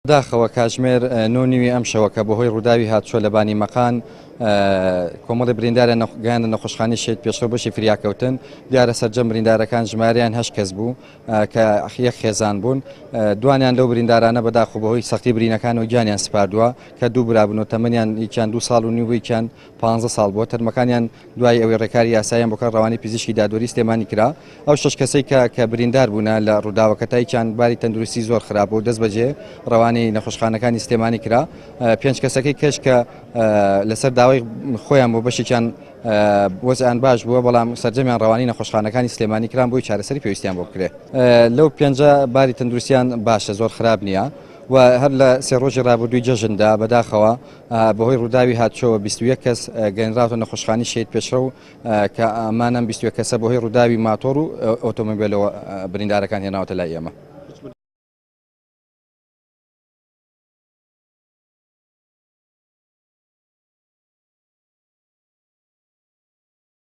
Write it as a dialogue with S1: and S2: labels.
S1: بەداخەوە کاتژمێر نۆ نیوی ئەمشەوە کە بەهۆی ڕووداوی هاتوچۆ لە بانی مەقان کۆمەڵی بریندارە گەیاندە نەخۆشخانەی شەهید پێشڕەو بەشی فریاکەوتن. دیارە سەرجەم بریندارەکان ژمارەیان هەشت کەس بوو کە یەک خێزان بوون. دوانیان لەو بریندارانە بەداخەوە بەهۆی سەختی برینەکانەوە گیانیان سپاردووە کە دوو برا بوون و تەمەنیان یەکیان دوو ساڵ و نیو بوو یەکیان 15 ساڵ بووە. تەرمەکانیان دوای ئەوەی ڕێکاری یاساییان بۆ کرا ڕەوانەی پزیشکی دادوەری سلێمانی کرا. ئەو شەش کەسەی کە کە بریندار بوونە لە ڕووداوەکە تایکیان باری تەندروستی زۆر خراپ بوو دەستبەجێ ڕەوانەی نەخۆشخانەکانی سلێمانی کرا. پێنج کەسەکەی کەش کە لەسەر داوای خۆیان بۆ بەشێکیان وەزعیان باش بووە بەڵام سەرجەمیان ڕەوانەی نەخۆشخانەکانی سلێمانی کران بۆی چارەسەری پێویستیان بۆ بکرێ. لەو پێنجە باری تەندروستیان باشە زۆر خراپ نییە و هەر لە سێ ڕۆژی ڕابردووی جەژندا بەداخەوە بەهۆی ڕووداوی هاتچۆوە 21 کەس گەنراوتە نەخۆشخانی شەهید پێشڕەو کە ئەمانەم 21 کەسە بەهۆی ڕووداوی ماتۆڕ و ئۆتۆمۆبیلەوە بریندارەکان هێناوەتە لای ئێمە.